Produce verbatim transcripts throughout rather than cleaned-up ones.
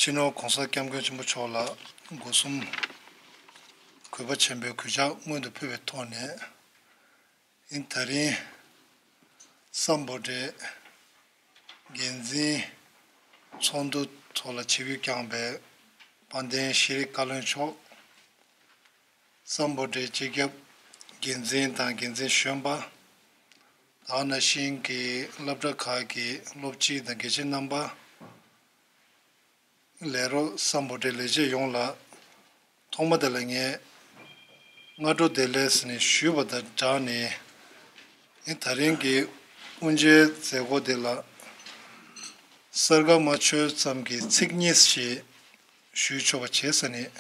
སྤྱི་ནོར་༸གོང་ས་༸སྐྱབས་མགོན་ཆེན་པོ་མཆོག་ལ་སྒོ་གསུམ་གུས་པ་ཆེན་པོས་གུས་ཕྱག་སྔོན་དུ་ཕུལ་བའི་ཐོག་ནས། ཨིན། ད་རིང་སམ་བྷོ་ཊའི་འགན་འཛིན་ཚོགས་འདུ་ཐོག་ལ་ཆིབས་བསྒྱུར་བསྐྱངས་པའི་དཔལ་ལྡན་ཤེས་རིག་བཀའ་བློན་མཆོག་སམ་བྷོ་ཊའི་སྤྱི་ཁྱབ་འགན་འཛིན་དང་འགན་འཛིན་གཞོན་པ། དེ་ནང་བཞིན་གྱི་སློབ་གྲྭ་ཁག་གི་སློབ་སྤྱི་དང་དགེ་ཆེ་རྣམ་པ། ལས་རོགས་སམ་བྷོ་ཊའི་ལས་བྱེད་ཡོངས་ལ། ཐོག་མ་དེ་ལ་ངས་སྔ་དྲོ་བདེ་ལེགས་ཟེར་ནས་ཞུས་པ་དང་སྦྲགས་ནས། ཨེ། ད་རིང་གི་དབུ་འབྱེད་མཛད་སྒོ་དེ་ལ་གསར་ཁ་མ་ཆོད་ཙམ་གྱི་ཚིག་གཉིས་ཤིག་ཞུས་ཆོག་པ་བྱས་ཟེར་ནས་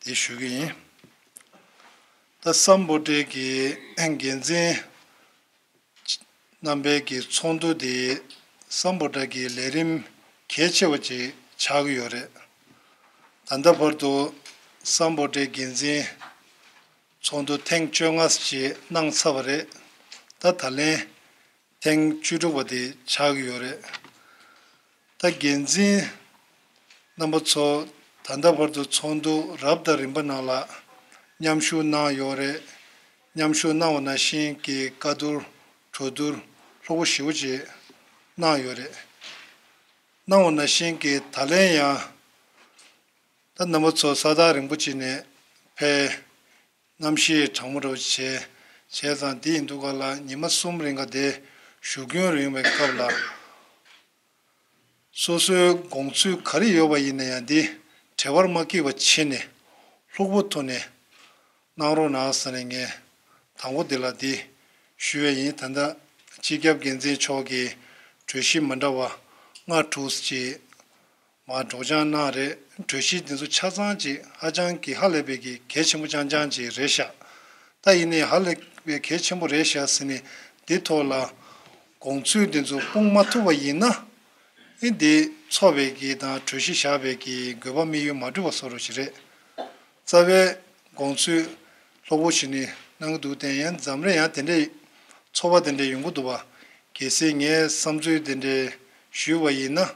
དེ་ཞུ་གི་ཡིན། ད་སམ་བྷོ་ཊའི་གི་འགན་འཛིན་རྣམ་པའི་གི་ཚོགས་འདུ་དེ་སམ་བྷོ་ཊ་གི་ལས་རིམ་གལ་ཆེ་བ་ཅིག་ཆགས་ཀྱི་ཡོད་རེད། ད་ལྟ་བར་དུ་སམ་བྷོ་ཊའི་འགན་འཛིན་ཚོགས་འདུ་ཐེངས་བཅོ་ལྔ་ཅིག་གནང་ཚར་བ་རེད། ད་ད་ལན་ཐེངས་བཅུ་དྲུག་པ་དེ་ཆགས་ཀྱི་ཡོད་རེད། ད་འགན་འཛིན་རྣམ་པ་ཚོ་ད་ལྟ་བར་དུ་ཚོགས་འདུ་རབ་དང་རིམ་པ་ནང་ལ་མཉམ་ཞུགས་གནང་ཡོད་རེད། མཉམ་ཞུགས་གནང་བ་ནང་བཞིན་གྱི་བཀའ་བསྡུར་གྲོས་བསྡུར་ལྷུག་པོ་ཞེ་པོ་ཅིག་གནང་ཡོད་རེད། གནང་བ་ནང་བཞིན་གྱི་ད་ལན་ཡང་ད་རྣམ་པ་ཚོ་ས་ཐག་རིང་པོ་ཅིག་ནས་ཕེབས། གནམ་གཤིས་གྲང་མོ་འདྲ་བོ་བྱས། བྱས་ཙང་འདི་ཡིན་དུས་ག་ལ་ཉི་མ་གསུམ་རིང་ག་དེ་བཞུགས་སྐྱོན་རིང་བའི་སྐབས་ལ། སོ་སོའི་དགོངས་ཚུལ་ག་རེ་ཡོད་པ་ཡིན་ན་ཡང་འདི་བྲེལ་བར་མ་སྐྱེས་པ་བྱས་ནས་ལྷུག་པོ་ཐོག་ནས་གནང་རོགས་གནང་ཟེར་ནས་ངས་དང་པོ་འདི་ལ་འདི་ཞུ་བ་ཡིན། ད་ལྟ་སྤྱི་ཁྱབ་འགན་འཛིན་མཆོག་གིས་གྲོས་གཞི་མ་འདྲ་བ་ལྔ་དྲུག་ཅིག་མར་སྒྲོག་སྦྱང་གནང་རེད། གྲོས་གཞི་འདི་ཚོ་ཆ་ཚང་ཅིག་ཧ་ཅང་གི་ཧ་ལས་པའི་གི་གལ་ཆེན་པོ་རྐྱང་རྐྱང་ཅིག་རེད་ཤག་ད་ཡིན་ནའི་ཧ་ལས་པའི་གལ་ཆེན་པོ་རེད་ཤག་ཟེར་ནས་འདི་ཐོག་ལ་དགོངས་ཚུལ་འདི་ཚོ་སྤུངས་མ་ཐུབ་པ་ཡིན་ན། ཨེ། འདི་ཚོགས་པའི་གི་དང་གྲོས་གཞི་བཞག་པའི་གི་དགོས་པ་དམིགས་ཡུལ་མ་འགྲུབ་པ་བཟོ་འདྲ་ཞིག་རེད། རྩ་བའི་དགོངས་ཚུལ་ལྷུག་པོ་ཞིག་ནི་གནང་གི་འདུག་དེ་ཡང་འཛམ་རེ་ཡང་དེ་འདྲའི་ཚོགས་པ་དེ་འདྲའི་ཡོང་གི་འདུག་པ། གལ་སྲིད་ངས་བསམ་ཚུལ་དེ་འདྲའི་ཞུས་པ་ཡིན་ན།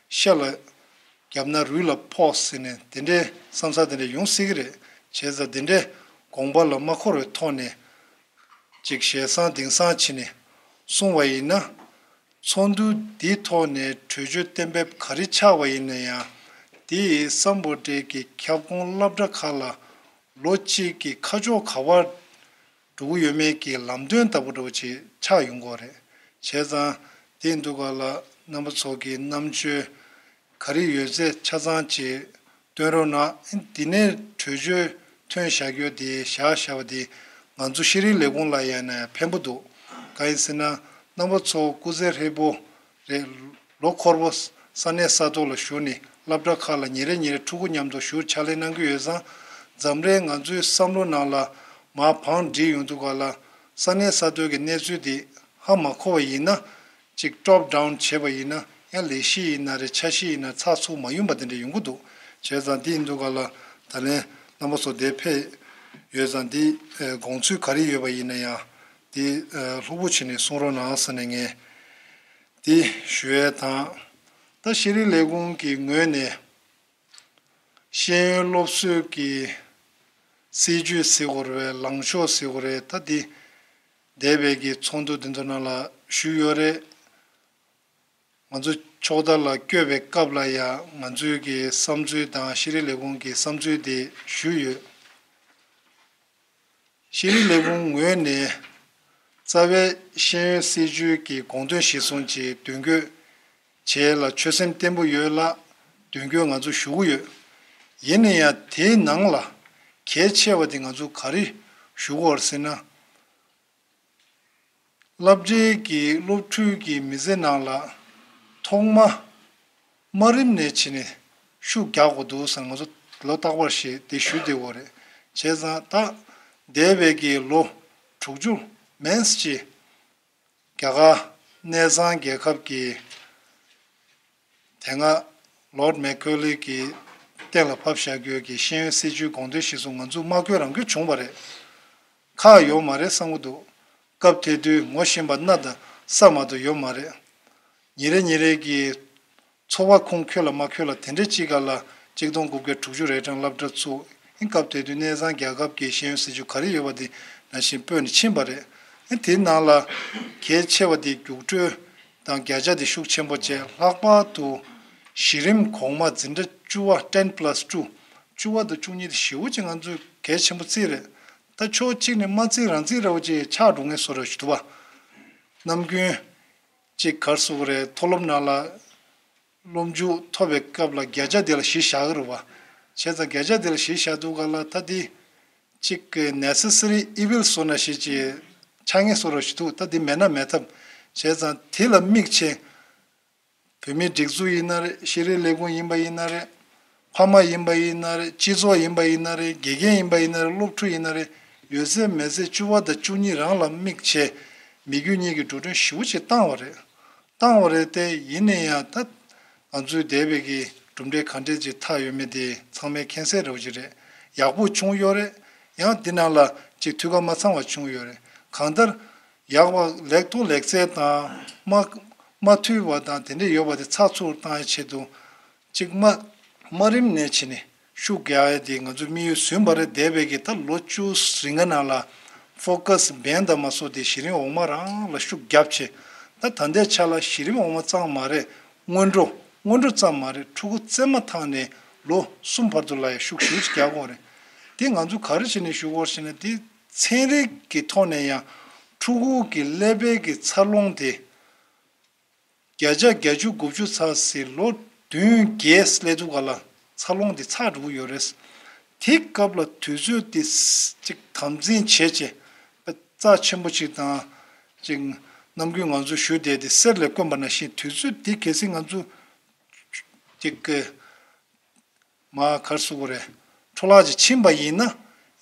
ཤ་ལ་བརྒྱབ་ན་རུས་ལ་ཕོག་ཟེར་ནས་དེ་འདྲའི་བསམ་ས་དེ་འདྲ་ཡོང་སྲིད་ཀྱི་རེད། བྱས་ཙང་དེ་འདྲའི་དགོངས་པ་ལ་མ་འཁོར་བའི་ཐོག་ནས་ཅིག་ཞལ་བཟང་དིང་སང་བྱས་ནས་གསུངས་པ་ཡིན་ན། ཚོགས་འདུ་འདིའི་ཐོག་ནས་གྲོས་ཆོད་གཏན་འབེབས་ག་རེ་ཆགས་པ་ཡིན་ན་ཡང་། དེ་ཡིས་སམ་བྷོ་ཊའི་གི་ཁྱབ་ཁོངས་སློབ་གྲྭ་ཁག་ལ་ལོ་གཅིག་གི་ཁ་ཕྱོགས་ག་པར་འགྲོ་གི་ཡོད་མེད་ཀྱི་ལམ་སྟོན་ལྟ་བུ་འདྲ་བོ་ཅིག་ཆགས་ཡོང་གི་ཡོད་རེད། བྱས་ཙང་དེ་འདུག་ག་ལ་རྣམ་པ་ཚོ་གི་རྣམ་དཔྱོད་ག་རེ་ཡོད་ཚད་ཆ་ཚང་ཅིག་སྟོན་རོགས་གནང་། འདི་ནས་གྲོས་ཆོད་ཐོན་བཞག་རྒྱུ་དེ་བཞག་བཞག་པ་དེ་ང་ཚོ་ཤེས་རིག་ལས་ཁུངས་ལ་ཡང་ན་ཕན་པོ་འདུག་གང་ཡིན་ཟེར་ན་རྣམ་པ་ཚོ་སྐུ་ཚེ་ཧྲིལ་པོ་རེད། ལོ་འཁོར་པོ་ས་གནས་ས་ཐོག་ལ་བཞུགས་ནས་སློབ་གྲྭ་ཁག་ལ་ཉིན་རེ་ཉིན་རེ་ཕྲུ་གུ་མཉམ་དུ་བཞུགས་ཕྱག་ལས་གནང་གི་ཡོད་ཙང་། འཛམ་རེ་ང་ཚོའི་བསམ་བློ་ནང་ལ་མར་བང་སྒྲིག་ཡོང་དུས་ག་ལ་ས་གནས་ས་ཐོག་གི་གནས་ཚུལ་དེ་ཧ་མ་གོ་བ་ཡིན་ན། ཅིག་top down་བྱས་པ་ཡིན་ན་ཡང་ལས་གཞི་ཡིན་ན་རེད། འཆར་གཞི་ཡིན་ན་ཚགས་ཚུད་མ་ཡོང་པ་དེ་འདྲ་ཡོང་གི་འདུག་བྱས་ཙང་དེ་ཡིན་དུས་ག་ལ་ད་ལན་རྣམ་པ་ཚོ་དེ་ཕེབས་ཡོད་ཙང་དེ་དགོངས་ཚུལ་ག་རེ་ཡོད་པ་ཡིན་ན་ཡང་དེ་ལྷུག་པོ་བྱས་ནས་གསུང་རོགས་གནང་ཟེར་ནས་ངས་དེ་ཞུ་ཡས་དང་། ད་ཤེས་རིག་ལས་ཁུངས་ཀྱི་ངོས་ནས་ཤེས་ཡོན་སློབ་གསོའི་གི་སྲིད་ཇུས་ཟེར་དགོས་རེད། ལངས་ཕྱོགས་ཟེར་དགོས་རེད། ད་དེ་འདས་པའི་གི་ཚོགས་འདུ་འདི་ཚོ་ནང་ལ་ཞུས་ཡོད་རེད། ང་ཚོ་ཕྱོགས་མཐའ་ལ་བསྐྱོད་པའི་སྐབས་ལ་ཡང་ང་ཚོའི་གི་བསམ་ཚུལ་དང་ཤེས་རིག་ལས་ཁུངས་ཀྱི་བསམ་ཚུལ་དེ་ཞུས་ཡོད། ཤེས་རིག་ལས་ཁུངས་ངོས་ནས་རྩ་བའི་ཤེས་ཡོན་སྲིད་ཇུས་ཀྱི་དགོངས་དོན་གཞིར་བཟུང་གིས་དོན་འཁྱོལ་བྱེད་ལ་ཆོད་སེམས་བརྟན་པོ་ཡོད་ལ། དོན་འཁྱོལ་ང་ཚོ་ཞུ་གི་ཡོད། ཡིན་ན་ཡང་དེའི་ནང་ལ་གལ་ཆེ་བ་དེ་ང་ཚོ་ག་རེ་ཞུ་དགོས་རེད་ཟེར་ན། སློབ་གྲྭའི་གི་སློབ་ཕྲུག་གི་མི་ཚེ་ནང་ལ་ཐོག་མ་དམའ་རིམ་ནས་བྱས་ནས་ཤུགས་རྒྱག་དགོས་འདུག་ཟེར་ང་ཚོ་ལོ་རྟག་པར་ཞིག་དེ་ཞུ་བསྡད་ཡོད་རེད། བྱས་ཙང་ད་འདས་པའི་གི་ལོ་དྲུག་ཅུ་མན་ཙམ་ཅིག་རྒྱ་གར་གནས་ཚང་རྒྱལ་ཁབ་ཀྱི་དེ་སྔ་ Lord Macaulay གིས་གཏན་ལ་ཕབ་བཞག་རྒྱུ་གི་ཤེས་ཡོན་སྲིད་བྱུས་དགོངས་དོན་གཞིར་བཟུང་ང་ཚོ་མ་བཀོད་རང་བཀོད་བྱུང་བ་རེད། ཁག་ཡོད་མ་རེད་བསམ་གྱི་འདུག་སྐབས་དེ་དུས་ངོ་ཤེས་པ་སྣ་དང་ས་མ་གཏོགས་ཡོད་མ་རེད། ཉིན་རེ་ཉིན་རེ་གི་འཚོ་བ་ཁུངས་འཁྱོལ་ལ་མ་འཁྱོལ་ལ་དེ་འདྲའི་གཅིག་ག་ལ་གཅིག་སྟོང་དགུ་བརྒྱ་དྲུག་ཅུ་རེ་གྲངས་སློབ་གྲྭ་ཚུགས། ཨིན་སྐབས་དེ་དུས་གནས་ཚང་རྒྱལ་ཁབ་ཀྱི་ཤེས་ཡོན་སྲིད་བྱུས་ག་རེ་ཡོད་པ་དེ་ནང་བཞིན་སྤོས་ནས་ཕྱིན་པ་རེད། ཨིན་དེའི་ནང་ལ་གལ་ཆེ་བ་དེ་རྒྱུགས་སྤྲོད་དང་བརྒྱ་ཆ་དེ་ཤུགས་ཆེན་པོ་བྱས། ལྷག་པར་དུ་གཞི་རིམ་གོང་མ་འཛིན་གྲྭ་བཅུ་པ། ten plus two། བཅུ་པ་དང་བཅུ་གཉིས་དེ་ཞེ་པོ་ཅིག་ང་ཚོས་གལ་ཆེན་པོ་བརྩིས་རེད། ད་ཕྱོགས་གཅིག་ནས་མ་བརྩིས་རང་བརྩིས་རེད་པ་ཅིག་ཆགས་འགྲོ་ངེས་བཟོ་འདྲ་ཞིག་འདུག་པ། ནམ་རྒྱུན་གཅིག་ག་རེ་ཟེར་དགོས་རེད། མཐོ་སློབ་ནང་ལ་སློབ་མཇུག་ཐོབ་པའི་སྐབས་ལ་བརྒྱ་ཆ་དེ་ལ་གཞི་བཞག་གི་རེད་པ། བྱས་ཙང་བརྒྱ་ཆ་དེ་ལ་གཞི་བཞག་དུས་ག་ལ་ད་དེ་གཅིག་གི་necessary evil བཟོ་འདྲ་ཞིག་ཅིག་ཆགས་ངེས་བཟོ་འདྲ་ཞིག་འདུག་ད་དེ་མེད་ན་མེད་ཐབས། བྱས་ཙང་དེ་ལ་དམིགས་བྱས། བོད་མིའི་སྒྲིག་འཛུགས་ཡིན་ན་རེད། ཤེས་རིག་ལས་ཁུངས་ཡིན་པ་ཡིན་ན་རེད། ཕ་མ་ཡིན་པ་ཡིན་ན་རེད། སྤྱི་ཚོགས་ཡིན་པ་ཡིན་ན་རེད། དགེ་རྒན་ཡིན་པ་ཡིན་ན་རེད། སློབ་ཕྲུག་ཡིན་ན་རེད། ཡོད་ཚད་མེད་ཚད་བཅུ་པ་དང་བཅུ་གཉིས་རང་ལ་དམིགས་བྱས། མི་རྒྱུ་གཉིས་ཀྱི་འགྲོ་གྲོན་ཞེ་པོ་ཅིག་བཏང་བ་རེད། བཏང་བ་རེད་དེ། ཡིན་ན་ཡང་ད་ང་ཚོའི་འདས་པའི་གི་གྲུབ་འབྲས་ག་འདྲས་ཅིག་ཐོབ་ཡོད་མེད་དེ་ཚང་མས་མཁྱེན་གསལ་རེད་པ་ཅིག་རེད། ཡག་པོ་བྱུང་ཡོད་རེད། ཡང་དེ་ནང་ལ་ཅིག་འཐུས་ཀ་མ་ཚང་བ་བྱུང་ཡོད་རེད། གང་ལྟར། ཡག་པ་ལེགས་ཐོག་ལེགས་བརྩེགས་དང་། མ་མ་འཐུས་པ་དང་དེ་འདྲས་ཡོད་པ་དེ་ཚགས་ཚུད་བཏང་ཡའི་ཆེད་དུ། གཅིག་མ་དམའ་རིམ་ནས་བྱས་ནས་ཤུགས་རྒྱག་ཡ་དེ་ང་ཚོས་དམིགས་ཡུལ་བཟུང་བ་རེད། འདས་པའི་གི་ད་ལོ་བཅུ་རིང་ག་ནང་ལ་focus བན་དང་མ་སོགས་དེ་གཞི་རིམ་འོག་མ་རང་ལ་ཤུགས་བརྒྱབ་བྱས། ད་ད་ལྟའི་ཆ་ལ་གཞི་རིམ་འོག་མ་ཙམ་མ་རེད། སྔོན་འགྲོ་སྔོན་འགྲོ་ཙམ་མ་རེད། ཕྲུ་གུ་བཙས་མ་ཐག་ནས་ལོ་གསུམ་བར་དུ་ལ་ཡང་ཤུགས་ཞེ་པོ་ཅིག་རྒྱག་དགོས་རེད། དེ་ང་ཚོ་ག་རེ་བྱས་ནས་ཞུ་དགོས་ཟེར་ན། དེ་ཚན་རིག་གི་ཐོག་ནས་ཡང་ཕྲུ་གུ་གི་ཀླད་པའི་གི་འཚར་ལོངས་དེ་བརྒྱ་ཆ་བརྒྱད་ཅུ་དགུ་བཅུ་ཚར་སའི་ལོ་བདུན་བརྒྱད་སླེབས་དུས་ག་ལ་འཚར་ལོངས་དེ་ཚར་འགྲོ་གི་ཡོད་རེད། དེ་སྐབས་ལ་དུས་ཚོད་དེ་ཅིག་དམ་འཛིན་བྱས་བྱས། རྩ་ཆེན་པོ་ཅིག་དང་། ཅིག་ནམ་རྒྱུན་ང་ཚོ་ཞུ་བསྡད་དེ་གསེར་ལས་དཀོན་པ་ནང་བཞིན། དུས་ཚོད་དེ་གལ་སྲིད་ང་ཚོ་ཅིག་གི་མ་ག་རེ་ཟེར་དགོས་རེད། འཕྲོ་བརླག་ཅིག་ཕྱིན་པ་ཡིན་ན།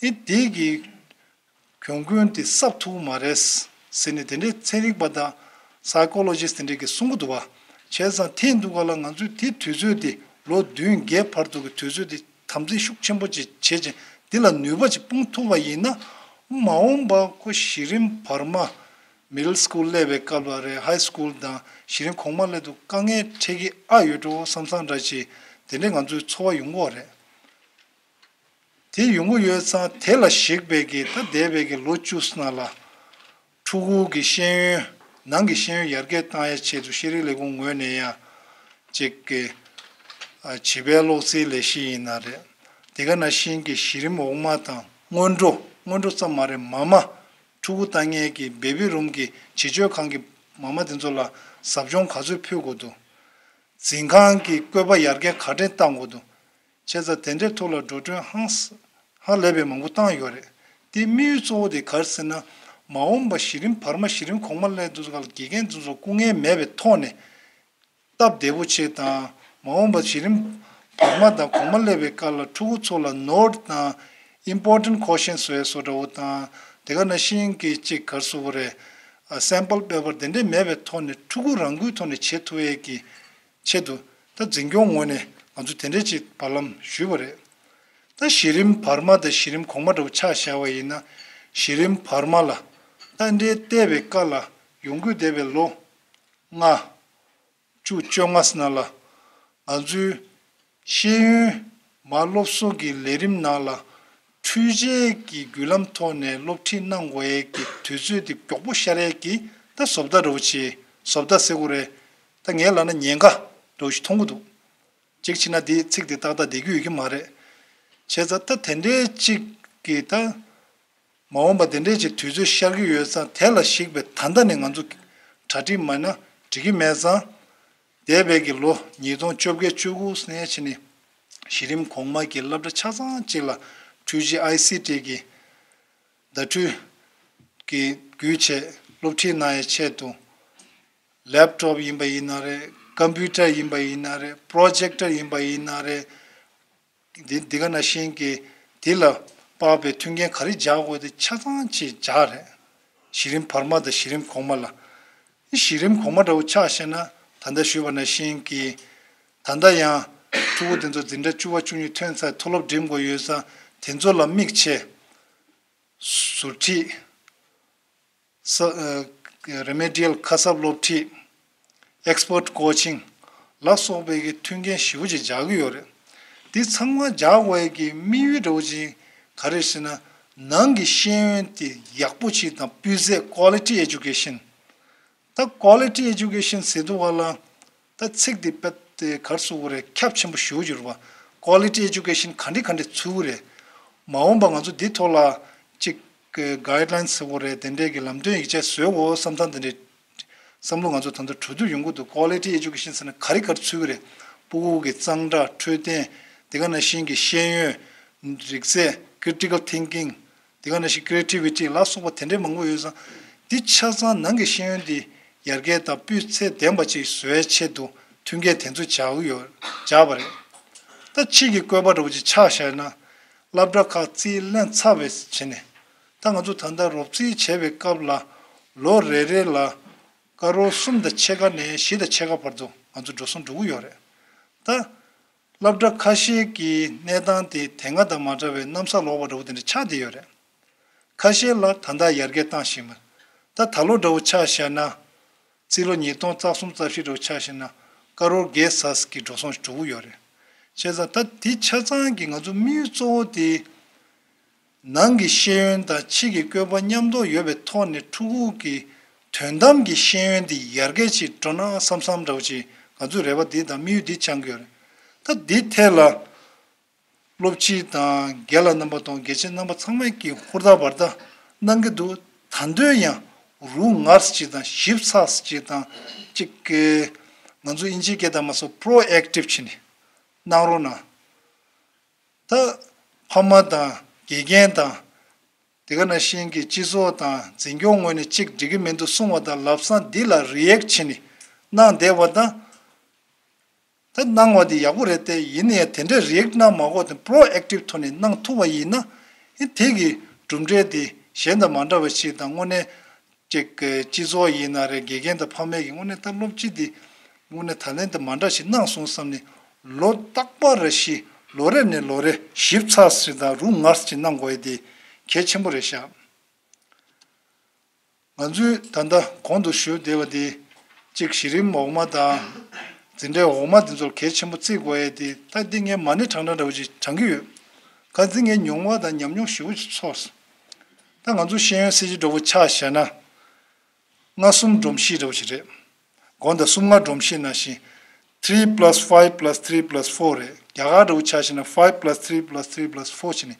ཨེ་དེ་གི་གྱོང་གུན་དེ་གསབ་ཐུབ་ཀྱི་མ་རེད་ཟེར་ནས་དེ་འདྲའི་ཚན་རིག་པ་དང་psychologist དེ་འདྲས་ཀྱིས་གསུང་གི་འདུག་པ། བྱས་ཙང་དེ་ཡིན་དུས་ག་ལ་ང་ཚོས་དེ་དུས་ཚོད་དེ་ལོ་བདུན་བརྒྱད་བར་དུ་གི་དུས་ཚོད་དེ་དམ་འཛིན་ཤུགས་ཆེན་པོ་ཅིག་བྱས་ཅིང་། དེ་ལ་ནུས་པ་ཅིག་སྤུངས་ཐུབ་པ་ཡིན་ན། མ་འོངས་པ་ཁོ་གཞི་རིམ་བར་མ། Middle school སླེབས་པའི་སྐབས་ལ་རེད། high school དང་གཞི་རིམ་གོང་མ་སླེབས་དུས་དཀའ་ངལ་འཕྲད་ཀྱི་ཨ་ཡོད་འགྲོ་བསམ་བསམ་འདྲ་ཅིག་དེ་འདྲས་ང་ཚོའི་ཚོར་བ་ཡོང་གི་ཡོད་རེད། དེ་ཡོང་གི་ཡོད་ཙང་དེ་ལ་གཞིགས་པའི་གི་ད་འདས་པའི་གི་ལོ་བཅུ་ནང་ལ་ཕྲུ་གུ་གི་ཤེས་ཡོན། ནང་གི་ཤེས་ཡོན་ཡར་རྒྱས་བཏང་ཡའི་ཆེད་དུ་ཤེས་རིག་ལས་ཁུངས་ངོས་ནས་ཡང་ཅིག་གི་ཨ་བྱིས་པའི་གློག་རྩེད་ལས་གཞི་ཡིན་ན་རེད། དེ་ག་ནང་བཞིན་གྱི་གཞི་རིམ་འོག་མ་དང་སྔོན་འགྲོ། སྔོན་འགྲོ་ཙམ་མ་རེད། མ་མ་ཕྲུ་གུ་ལྟ་མཁན་གྱི་baby room གྱི་བྱིས་སྤྱོད་ཁང་གི་མ་མ་དེ་ཚོ་ལ་ཟབ་སྦྱོང་ག་ཚོད་ཕུལ་དགོས་འདུག་འཛིན་ཁང་གི་བཀོད་པ་ཡར་རྒྱས་ག་འདྲས་གཏང་དགོས་འདུག་བྱས་ཙང་དེ་འདྲའི་ཐོག་ལ་འགྲོ་གྲོན་ཧང་སང་ཧ་ལས་པའི་མང་པོ་བཏང་ཡོད་རེད། དེ་དམིགས་ཡུལ་གཙོ་བོ་དེ་ག་རེ་ཟེར་ན། མ་འོངས་པ་གཞི་རིམ་བར་མ་གཞི་རིམ་གོང་མ་སླེབས་དུས་སྐབས་ལ་དགེ་རྒན་དེ་ཚོ་སྐུ་ངལ་མེད་པའི་ཐོག་ནས་སྟབས་བདེ་པོ་ཅིག་དང་། མ་འོངས་པ་གཞི་རིམ་བར་མ་དང་གོང་མ་སླེབས་པའི་སྐབས་ལ་ཕྲུ་གུ་ཚོ་ལ་note དང་important questions བཟོ་ཡས་བཟོ་འདྲ་བོ་དང་། དེ་ག་ནང་བཞིན་གྱི་ཅིག་ག་རེ་ཟེར་དགོས་རེད། ཨ་sample paper དེ་འདྲས་མེད་པའི་ཐོག་ནས་ཕྲུ་གུ་རང་འགུལ་ཐོག་ནས་བྱེད་ཐུབ་ཡས་ཀྱི་ཆེད་དུ། ད་འཛིན་སྐྱོང་ངོས་ནས་ང་ཚོས་དེ་འདྲས་ཅིག་བར་ལམ་ཞུས་པ་རེད། ད་གཞི་རིམ་བར་མ་དང་གཞི་རིམ་གོང་མ་འདྲ་བོ་ཆ་བཞག་པ་ཡིན་ན། གཞི་རིམ་བར་མ་ལ་ད་འདྲའི་བལྟས་པའི་སྐབས་ལ་ཡོང་སྒོས་འདས་པའི་ལོ་ལྔ་བཅུ་བཅོ་ལྔ་ནང་ལ་ང་ཚོའི་ཤེས་ཡོན་མ་སློབ་གསོ་གི་ལས་རིམ་ནང་ལ་འཕྲུལ་ཆས་ཀྱི་བརྒྱུད་ལམ་ཐོག་ནས་སློབ་ཁྲིད་གནང་དགོས་ཡས་ཀྱི་དུས་ཚོད་དེ་མགྱོགས་པོ་ཤར་ཡས་ཀྱི་ད་བཟོ་ལྟ་འདྲ་བོ་ཅིག་བཟོ་ལྟ་ཟེར་དགོས་རེད། ད་ངའི་ལབ་ན་ཉེན་ཁ་འདྲ་བོ་ཞིག་མཐོང་གི་འདུག་གཅིག་བྱས་ན་དེའི་ཚིག་དེ་ཏག་ཏག་བསྡད་རྒྱུ་ཡོད་ཀྱི་མ་རེད། བྱས་ཙང་ད་དེ་འདྲའི་གཅིག་གི་ད་མ་འོངས་པ་དེ་འདྲའི་ཅིག་དུས་ཚོད་ཤར་གྱི་ཡོད་ཙང་། དེ་ལ་གཞིགས་པའི་ད་ལྟ་ནས་ང་ཚོ་གྲ་སྒྲིག་མ་བྱས་ན་འགྲིག་གི་མེད་ཙང་། འདས་པའི་གི་ལོ་ཉིས་སྟོང་བཅོ་བརྒྱད་བཅུ་དགུ་ནས་བྱས་ནས་གཞི་རིམ་གོང་མ་གི་སློབ་གྲྭ་ཆ་ཚང་གཅིག་ལ་འཕྲུལ་ཆས་I C T གི་བརྡ་འཕྲུལ་གྱི་བརྒྱུད་བྱས་སློབ་ཁྲིད་གནང་ཡའི་ཆེད་དུ། laptop ཡིན་པ་ཡིན་ན་རེད། computer ཡིན་པ་ཡིན་ན་རེད། projector ཡིན་པ་ཡིན་ན་རེད། འདི་འདི་ག་ནང་བཞིན་གྱི་དེ་ལ་དཔག་པའི་མཐུན་རྐྱེན་ག་རེ་སྦྱར་དགོས་དེ་ཆ་ཚང་ཅིག་སྦྱར་རེད། གཞི་རིམ་བར་མ་དང་གཞི་རིམ་གོང་མ་ལ། གཞི་རིམ་གོང་མ་འདྲ་བོ་ཆ་བཞག་ན། ད་ལྟ་ཞུས་པ་ནང་བཞིན་གྱི་ད་ལྟ་ཡང་ ཕྲུ་གུ་དེ་ཚོ་འཛིན་གྲྭ་བཅུ་པ་བཅུ་གཉིས་ཐོན་ཚར་མཐོ་སློབ་འགྲིམ་དགོས་ཡོད་ཙང་དེ་ཚོ་ལ་དམིགས་བྱས། ཟུར་ཁྲིད། ས་ཨ་རེ་མེ་ཌི་ཡལ་ཁ་གསབ་སློབ་ཁྲིད། ཨེག་སི་པར་ཊི་ཀོ་ཆིང་ལ་སོགས་པའི་གི་མཐུན་རྐྱེན་ཞེ་པོ་ཅིག་སྦྱར་གྱི་ཡོད་རེད། འདི་ཚང་མ་སྦྱར་དགོས་ཡས་ཀྱི་དམིགས་ཡུལ་འདྲ་བོ་ཅིག་ག་རེ་ཟེར་ན། ནང་གི་ཤེས་ཡོན་དེ་ཡག་པོ་ཅིག་དང་སྤུས་ཚད་ཀོ་ལི་ཊི་ཨེ་ཌུ་ཀེ་ཤན། ད་ཀོ་ལི་ཊི་ཨེ་ཌུ་ཀེ་ཤན་ཟེར་དུས་སྒང་ལ་ད་ཚིག་འདི་དཔེ་དེ་ག་རེ་ཟེར་དགོས་རེད། ཁྱབ་ཆེན་པོ་ཞེ་པོ་ཅིག་རེད་པ། ཀོ་ལི་ཊི་ཨེ་ཌུ་ཀེ་ཤན་ག་འདྲ་ག་འདྲ་ཚུགས་ཀྱི་རེད། མ་འོངས་པ་ང་ཚོ་འདི་ཐོག་ལ་ཅིག་གི་གའིཌ་ལའིན་ཟེར་དགོས་རེད། དེ་འདྲའི་གི་ལམ་སྟོན་ཡིག་ཆ་བཟོ་དགོས་བསམ་སྟངས་དེ་འདྲའི་བསམ་བློ་ང་ཚོ་ད་ལྟ་གྲོས་བསྡུར་ཡོང་གི་འདུག་ཀོ་ལི་ཊི་ཨེ་ཌུ་ཀེ་ཤན་ཟེར་ན་ག་རེ་ག་རེ་ཚུགས་ཀྱི་རེད། ཕྲུ་གུ་གི་གཙང་སྦྲ། འཕྲོད་བསྟེན། དེ་ག་ནང་བཞིན་གྱི་ཤེས་ཡོན། རིག་རྩལ། ཀི་རི་ཊི་ཀལ་ཐིང་ཀིང་། དེ་ག་ནང་བཞིན་ཀི་རི་ཨེ་ཊི་བི་ཊི་ལ་སོགས་པ་དེ་འདྲའི་མང་པོ་ཡོད་ཙང་། འདི་ཆ་ཚང་ནང་གི་ཤེས་ཡོན་འདི་ཡར་རྒྱས་དང་སྤུས་ཚད་ལྡན་པ་ཅིག་བཟོ་ཡའི་ཆེད་དུ་མཐུན་རྐྱེན་དེ་ཚོ་སྦྱར་གྱི་ཡོད། སྦྱར་བ་རེད། ད་ཕྱིས་ཀྱི་བཀོད་པ་འདྲ་བོ་ཅིག་ཆ་བཞག་ན། སློབ་གྲྭ་ཁག་རྩིས་ལེན་ཚར་བའི་རྗེས་ནས། ད་ང་ཚོ་ད་ལྟ་རོབ་རྩིས་བྱས་པའི་སྐབས་ལ་ལོ་རེ་རེ་ལ་ཀ་རོར་གསུམ་དང་ཕྱེད་ཀ་ནས་བཞི་དང་ཕྱེད་ཀ་བར་དུ་ང་ཚོ་འགྲོ་སོང་འགྲོ་གི་ཡོད་རེད། ད། སློབ་གྲྭ་ཁ་ཤས་ཀྱི་གནས་སྟངས་དེ་དེ་སྔ་དང་མ་འདྲ་བའི་གནམ་ས་ལོག་པ་འདྲ་བོ་དེ་འདྲ་ཆགས་བསྡད་ཡོད་རེད། ཁ་ཤས་ལ་ད་ལྟ་ཡར་རྒྱས་བཏང་བཞིན་པ། ད་ད་ལོ་འདྲ་བོ་ཆ་བཞག་ན། རྩིས་ལོ་ཉིས་སྟོང་རྩ་གསུམ་རྩ་བཞི་འདྲ་བོ་ཆ་བཞག་ན་ཀ་རོར་བརྒྱད་ཙམ་གྱི་འགྲོ་སོང་འགྲོ་གི་ཡོད་རེད། བྱས་ཙང་ད་དེ་ཆ་ཚང་གི་ང་ཚོ་དམིགས་ཡུལ་གཙོ་བོ་དེ། ནང་གི་ཤེས་ཡོན་དང་ཕྱི་གི་བཀོད་པ་མཉམ་དུ་ཡོད་པའི་ཐོག་ནས་ཕྲུ་གུ་གི་དོན་དམ་གྱི་ཤེས་ཡོན་དེ་ཡར་རྒྱས་ཅིག་འགྲོ་ན་བསམ་བསམ་འདྲ་བོ་ཅིག་ང་ཚོའི་རེ་བ་འདི་དང་དམིགས་ཡུལ་འདི་འཆང་གི་ཡོད་རེད། ད་འདི་ཐད་ལ་སློབ་སྤྱི་དང་རྒན་ལགས་རྣམ་པ་དང་དགེ་ཆེ་རྣམ་པ་ཚང་མས་ཀྱི་ཧུར་ཐག་འབད་ཐག་གནང་གི་འདུག་ད་དུང་ཡང་རུ་ངར་ཅིག་དང་ཞིབ་ཚགས་ཅིག་དང་ཅིག་གི་ང་ཚོ་དབྱིན་ཇིའི་སྐད་དང་མ་སོགས་པྲོ་ཨེག་ཊིབ་བྱས་ནས་གནང་རོགས་གནང་། ད་ཕ་མ་དང་དགེ་རྒན་དང་། དེ་ག་ནང་བཞིན་གྱི་སྤྱི་ཚོགས་དང་འཛིན་སྐྱོང་ངོས་ནས་གཅིག་འགྲིག་གི་མི་འདུག་གསུང་བ་དང་ལམ་སང་འདི་ལ་རི་ཨེག་བྱས་ནས་གནང་བསྡད་པ་དང་། ད་གནང་བ་འདི་ཡག་པོ་རེད་དེ། ཡིན་ན་ཡང་དེ་འདྲའི་རི་ཨེག་གནང་མ་དགོས་ཏེ་པྲོ་ཨེག་ཊིབ་ཐོག་ནས་གནང་ཐུབ་པ་ཡིན་ན། ཨེ་དེ་གི་གྲུབ་འབྲས་དེ་གཞན་དང་མ་འདྲ་བ་ཞིག་དང་། དངོས་གནས། ཅིག་གི་སྤྱི་ཚོགས་ཡིན་ན་རེད། དགེ་རྒན་དང་ཕ་མས་ཀྱི་དངོས་གནས་ད་སློབ་སྤྱི་འདི་དངོས་གནས་ད་ལན་དེ་མ་འདྲ་ཞིག་གནང་སོང་བསམ་ནས་ལོ་རྟག་པར་རེ་བཞིན་ལོ་རེ་ནས་ལོ་རེ་ཞིབ་ཚགས་ཤིག་དང་རུ་ངར་ཞིག་གནང་དགོས་ཡས་དེ་གལ་ཆེན་པོ་རེད་ཤག་ང་ཚོས་ད་ལྟ་གོང་དུ་ཞུས་བསྡད་པ་དེ་གཅིག་གཞི་རིམ་འོག་མ་དང་འཛིན་གྲྭའི་འོག་མ་དེ་ཚོར་གལ་ཆེན་པོ་བརྩི་དགོས་ཡས་དེ། ད་འདི་ངས་མ་ཎི་བགྲང་བགྲང་འདྲ་བོ་ཅིག་བགྲང་གི་ཡོད། ག་ཚོད་ངས་མྱོང་བ་དང་ཉམས་མྱོང་ཞེ་པོ་ཅིག་ཚོར་སོང་། ད་ང་ཚོ་ཤེས་ཡོན་སྲིད་བྱུས་འདྲ་བོ་ཆ་བཞག་ན། ལྔ་གསུམ་སྒྲོམ་གཞི་འདྲ་བོ་ཞིག་རེད། དགོངས་དག་གསུམ་ལྔ་སྒྲོམ་གཞི་ནང་བཞིན། three plus five plus three plus four རེད། རྒྱ་གར་འདྲ་བོ་ཆ་བཞག་ན་five plus three plus three plus four བྱས་ནས།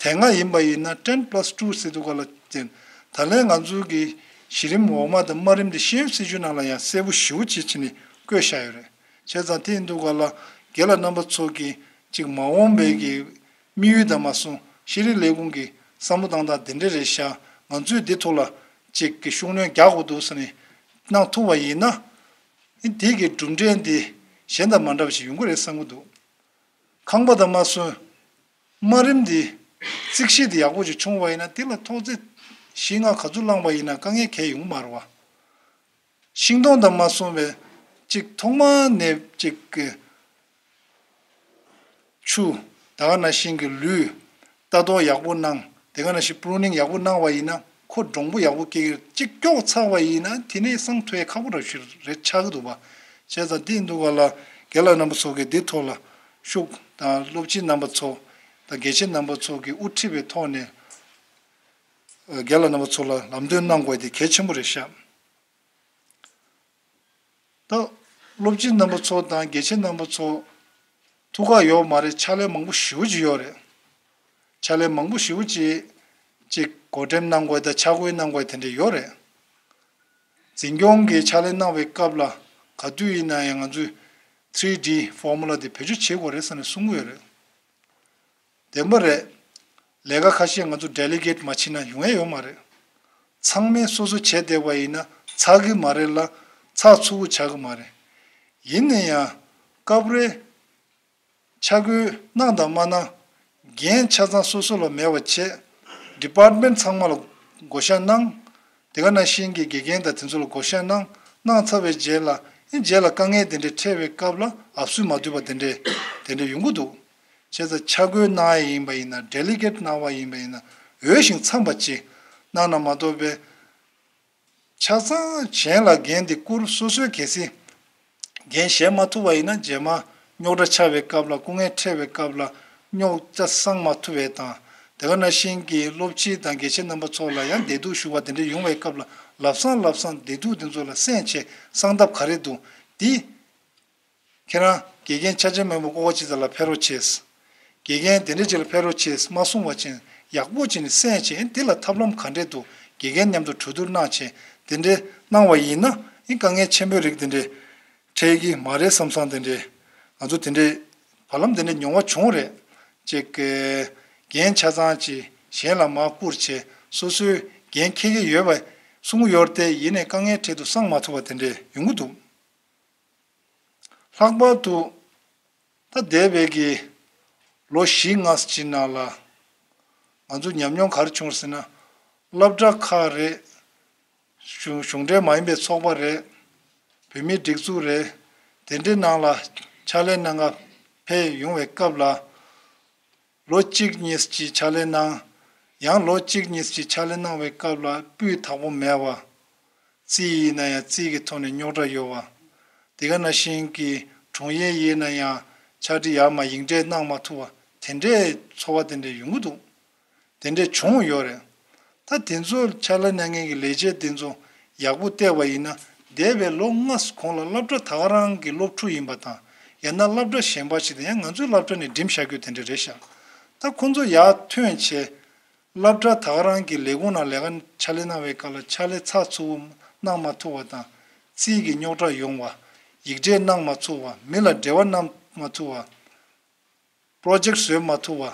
དེ་སྔ་ཡིན་པ་ཡིན་ན་ten plus two ཟེར་དུས་སྒང་ལ་བརྟེན། ད་ལན་ང་ཚོའི་གི་གཞི་རིམ་འོག་མ་དང་དམའ་རིམ་དེ་ཤེས་ཡོན་སྲིད་བྱུས་ནང་ལ་ཡང་གསལ་པོ་ཞེ་པོ་ཅིག་བྱས་ནས་བཀོད་བཞག་ཡོད་རེད། བྱས་ཙང་དེ་ཡིན་དུས་སྒང་ལ་རྒན་ལགས་རྣམ་པ་ཚོ་གི་ཅིག་མ་འོངས་པའི་གི་དམིགས་ཡུལ་དང་མ་སོང་ཤེས་རིག་ལས་ཁུངས་ཀྱི་བསམ་བློ་བཏང་སྟངས་དེ་འདྲ་རེད་ཤག་ང་ཚོས་འདི་ཐོག་ལ་ཅིག་གི་ཤུགས་སྣོན་རྒྱག་དགོས་འདུག་ཟེར་ནས་གནང་ཐུབ་པ་ཡིན་ན། དེ་གི་གྲུབ་འབྲས་འདི་གཞན་དང་མ་འདྲ་བ་ཞིག་ཡོང་གི་རེད་བསམ་གྱི་འདུག་ཁང་པ་དང་མ་སོན། དམའ་རིམ་འདི་རྩིག་གཞི་འདི་ཡག་པོ་ཞིག་བྱུང་བ་ཡིན་ན་དེ་ལ་ཐོག་བརྩེགས་བཞི་ལྔ་ག་ཚོད་བསླངས་པ་ཡིན་ན་དཀའ་ངལ་གང་ཡང་ཡོང་གི་མ་རེད་བ། ཤིང་སྡོང་དང་མ་སོན་པའི་ཅིག་ཐོག་མ་ནས་ཅིག་གི་ཆུ། ད་ག་ནང་བཞིན་གྱི་ལུད། ལྟ་རྟོག་ཡག་པོ་གནང་། དེ་ག་ནང་བཞིན་པུ་རུ་ནིང་ཡག་པོ་གནང་བ་ཡིན་ན་ཁོ་སྡོང་པོ་ཡག་པོ་སྐྱེ་གི་རེད། གཅིག་སྐྱོག་ཚར་བ་ཡིན་ན་དེ་ནས་སང་ཐོ་ཡས་ཁག་པོ་ར་ཞིག་རེད་ཆགས་ཀྱི་འདུག་བ། བྱས་ཙང་དེ་ཡིན་དུས་སྒང་ལ་རྒན་ལགས་རྣམ་པ་ཚོ་གིས་འདི་ཐོག་ལ་ཤུགས་དང་སློབ་སྤྱི་རྣམ་པ་ཚོ་དང་དགེ་ཆེ་རྣམ་པ་ཚོ་གིས་དབུ་ཁྲིད་པའི་ཐོག་ནས་རྒན་ལགས་རྣམ་པ་ཚོ་ལ་ལམ་སྟོན་གནང་དགོས་དེ་གལ་ཆེན་པོ་རེད་ཤག་ད་སློབ་སྤྱི་རྣམ་པ་ཚོ་དང་དགེ་ཆེ་རྣམ་པ་ཚོ་ཐུགས་ཁག་ཡོད་མ་རེད། ཕྱག་ལས་མང་པོ་ཞེ་པོ་ཅིག་ཡོད་རེད། ཕྱག་ལས་མང་པོ་ཞེ་པོ་ཅིག་ཅིག་བགོ་འགྲེམས་གནང་དགོས་དང་ཕྱག་བཀོད་གནང་དགོས་དེ་འདྲ་ཡོད་རེད། འཛིན་སྐྱོང་གི་ཕྱག་ལས་གནང་བའི་སྐབས་ལ་ག་དུས་ཡིན་ན་ཡང་ང་ཚོས་three D formula དེ་བེད་སྤྱོད་བྱེད་དགོས་རེད་ཟེར་ནས་གསུང་གི་ཡོད་རེད། བདེན་པ་རེད། ལས་ཀ་ཁ་ཤས་ང་ཚོ་ཌེ་ལི་གེཊ་མ་བྱེད་ན་ཡོང་ཡ་ཡོད་མ་རེད། ཚང་མས་སོ་སོ་བྱས་བསྡད་པ་ཡིན་ན་ཚར་གི་མ་རེད་ལ་ཚགས་ཚུད་པོ་ཆགས་གི་མ་རེད། ཡིན་ན་ཡང་སྐབས་རེ་ཆ་བགོས་གནང་དང་མ་གནང་འགན་ཆ་ཚང་སོ་སོ་ལ་མེད་པ་བྱས། ཌི་པཱར་ཊི་མེན་ཊི་ཚང་མ་ལ་བགོ་བཤའ་གནང་། དེ་ག་ནང་བཞིན་གྱི་དགེ་རྒན་དང་དེ་ཚོ་ལ་བགོ་བཤའ་གནང་། གནང་ཚར་བའི་རྗེས་ལ་ རྗེས་ལ་དཀའ་ངལ་དེ་འདྲའི་འཕྲད་པའི་སྐབས་ལ་ཨབ་སུ་མ་ཐུབ་པ་དེ་འདྲའི་དེ་འདྲའི་ཡོང་གི་འདུག་བྱས་ཙང་ཆ་བགོས་གནང་ཡ་ཡིན་པ་ཡིན་ན། ཌེ་ལི་གེཊ་གནང་བ་ཡིན་པ་ཡིན་ན། འོས་ཤིང་འཚམས་པ་ཅིག་གནང་ན་མ་གཏོགས་པའི། ཆ་ཚང་གཞན་ལ་འགན་འདི་བསྐུར། སོ་སོའི་གལ་སྲིད་འགན་བཞེས་མ་ཐུབ་པ་ཡིན་ན། རྗེས་མ་རྙོག་དྲ་ཆགས་པའི་སྐབས་ལ། སྐུ་ངལ་འཕྲད་པའི་སྐབས་ལ་རྙོག་དྲ་སངས་མ་ཐུབ་པའི་དང་། དེ་ག་ནང་བཞིན་གྱི་སློབ་སྤྱི་དང་དགེ་བཤེས་རྣམ་པ་ཚོ་ལ་ཡང་བདེ་སྡུག་ཞུ་བ་དེ་འདྲ་ཡོང་བའི་སྐབས་ལ། ལམ་སང་ལམ་སང་བདེ་སྡུག་དེ་ཚོ་ལ་གསན་བྱས་སངས་ཐབས་ག་རེ་འདུག་འདི། ཁྱེད་རང་དགེ་རྒན་ཆ་ཆེན་མོན་པ་ཀོ་བ་ཅི་ཙ་ལ་ཕེབས་རོགས་བྱས། དགེ་རྒན་དེ་འདྲ་ཅིག་ལ་ཕེབས་རོགས་བྱས་མ་གསུང་བ་ཅིན། ཡག་པོ་བྱས་ནས་གསན་བྱས། འདི་ལ་ཐབས་ལམ་ག་འདྲས་འདུག་དགེ་རྒན་མཉམ་དུ་གྲོས་བསྡུར་གནང་བྱས་དེ་འདྲས་གནང་བ་ཡིན་ན། ཨིན་དཀའ་ངལ་ཆེན་པོའི་རིགས་དེ་འདྲས་འཕྲད་ཀྱི་མ་རེད་བསམ་བསམ། དེ་འདྲས་ང་ཚོ་དེ་འདྲས་བར་ལམ་དེ་འདྲས་མྱོང་བ་བྱུང་རེད། ཅིག་གི་འགན་ཆ་ཚང་ཅིག་གཞན་ལ་མར་བསྐུར་བྱས། སོ་སོའི་འགན་འཁྱེར་གྱི་ཡོད་པ་གསུང་གི་ཡོད་རེད་དེ། ཡིན་ནའི་དཀའ་ངལ་འཕྲད་དུས་སངས་མ་ཐུབ་པ་དེ་འདྲས་ཡོང་གི་འདུག་ལྷག་པར་དུ་ད་འདས་པའི་གི་ལོ་བཞི་ལྔ་ཙམ་ནང་ལ་ང་ཚོ་ཉམས་མྱོང་ག་རེ་བྱུང་ཟེར་ན། སློབ་གྲྭ་ཁག་རེད། གཞུང་གཞུང་འབྲེལ་མ་ཡིན་པའི་ཚོགས་པ་རེད། བོད་མིའི་སྒྲིག་འཛུགས་རེད། དེ་འདྲའི་ནང་ལ་ཕྱག་ལས་གནང་ག་ཕེབས་ཡོང་བའི་སྐབས་ལ། ལོ་གཅིག་གཉིས་ཅིག་ཕྱག་ལས་གནང་། ཡང་ལོ་གཅིག་གཉིས་ཅིག་ཕྱག་ལས་གནང་བའི་སྐབས་ལ་སྤུས་དག་པོ་མེད་པ། རྩིས་ཡིན་ན་ཡང་རྩིས་ཀྱི་ཐོག་ནས་རྙོག་དྲ་ཡོད་པ། དེ་ག་ནང་བཞིན་གྱི་དྲུང་ཡིག་ཡིན་ན་ཡང་ཕྱག་བྲིས་ཡར་མར་ཡིག་འབྲེལ་གནང་མ་ཐུབ་པ། དེ་འདྲའི་ཚོར་བ་དེ་འདྲ་ཡོང་གི་འདུག་དེ་འདྲ་བྱུང་ཡོད་རེད། ད་དེ་ཚོ་ཕྱག་ལས་གནང་མཁན་གྱི་ལས་བྱེད་དེ་ཚོ་ཡག་པོ་བལྟས་པ་ཡིན་ན། འདས་པའི་ལོ་ལྔ་གོང་ལ་སློབ་གྲྭ་ད་ག་རང་གི་སློབ་ཕྲུག་ཡིན་པ་དང་། ཡང་ན་སློབ་གྲྭ་གཞན་པ་ཞིག་དང་། ཡང་ང་ཚོའི་སློབ་གྲྭ་ནས་འགྲིམ་བཞག་རྒྱུ་དེ་འདྲ་རེད་ཤག་ད་ཁོང་ཚོ་ཡར་ཐོན་བྱས། སློབ་གྲྭ་ད་ག་རང་གི་ལས་ཁུངས་ནང་ལས་ཀ་ཕྱག་ལས་གནང་བའི་སྐབས་ལ་ཕྱག་ལས་ཚགས་ཚུད་པོ་གནང་མ་ཐུབ་པ་དང་། རྩིས་ཀྱི་རྙོག་དྲ་ཡོང་བ། ཡིག་འབྲེལ་གནང་མ་ཐུབ་པ། མི་ལ་འབྲེལ་བ་གནང་མ་ཐུབ་པ། པྲོ་ཇེཀ་བཟོས་མ་ཐུབ་པ།